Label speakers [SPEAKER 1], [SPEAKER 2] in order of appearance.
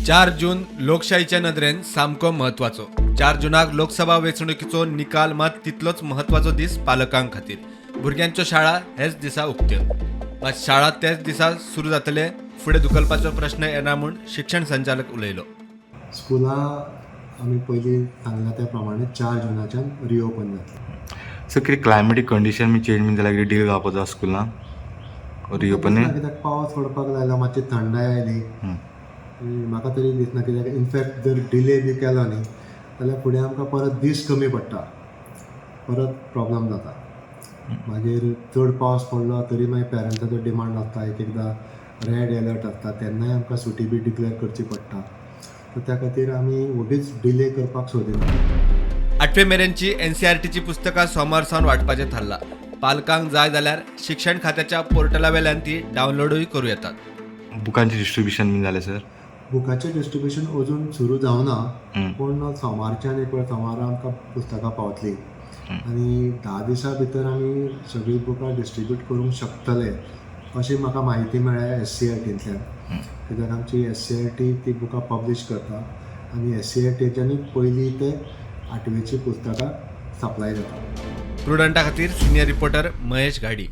[SPEAKER 1] 4 जून लोकशाहीच्या नदरेन सामको म्हत्वाचो. 4 जुनाक लोकसभा वेंचणुकीचो निकाल मात तितलोच म्हत्वाचो दीस पालकां खातीर. भुरग्यांच्यो शाळा हेच दिसा उक्त्यो. मात शाळा तेच दिसा सुरू जातले, फुडें धुकलपाचो प्रश्न येना म्हूण शिक्षण संचालक उलयलो.
[SPEAKER 2] स्कुलां आमी पयलीं सांगला त्या प्रमाणे 4 जुनाच्यान रिओपन जातली.
[SPEAKER 3] सर, कितें क्लायमेटीक कंडिशन बी चेंज बीन जाल्यार कितें डिले जावपाचो आसा स्कुलान रिओपनींग?
[SPEAKER 2] दिसना, कित्याक पावस पडपाक लागला, मातशी थंडाय आयली आनी म्हाका तरी दिसना, कित्याक इनफॅक्ट जर डिले बी केलो न्ही जाल्यार फुडें आमकां परत दीस कमी पडटा, परत प्रॉब्लम जाता. मागीर चड पावस पडलो तरी मागीर पेरंट्साचो डिमांड आसता. एक एकदां रेड एलर्ट आसता, तेन्नाय आमकां सुटी बी डिक्लेर करची पडटा. सो त्या खातीर आमी ओगीच डिले करपाक सोदिना.
[SPEAKER 1] आठवे मेरेनची एनसीआरटीची पुस्तकां सोमार सावन वांटपाचें थारलां. पालकांक जाय जाल्यार शिक्षण खात्याच्या पोर्टलावेल्यान ती डावनलोडूय करूं येतात.
[SPEAKER 3] बुकांचें डिस्ट्रिब्युशन बीन जालें सर?
[SPEAKER 2] बुकाचें डिस्ट्रिब्युशन अजून सुरू जावना, पूण सोमारच्यान, एक वेळ सोमारा आमकां पुस्तकां पावतलीं आनी 10 दिसां भितर आमी सगळीं बुकां डिस्ट्रिब्यूट करूंक शकतले अशी म्हाका म्हायती मेळ्ळ्या एससीआरटींतल्यान, कित्याक आमची एससीआरटी ती बुकां पब्लीश करता आनी एससीआरटीच्यानी पयलीं ते आठवेची पुस्तकां सप्लाय जाता.
[SPEAKER 1] प्रुडंटा खातीर सिनियर रिपोर्टर महेश घाडी.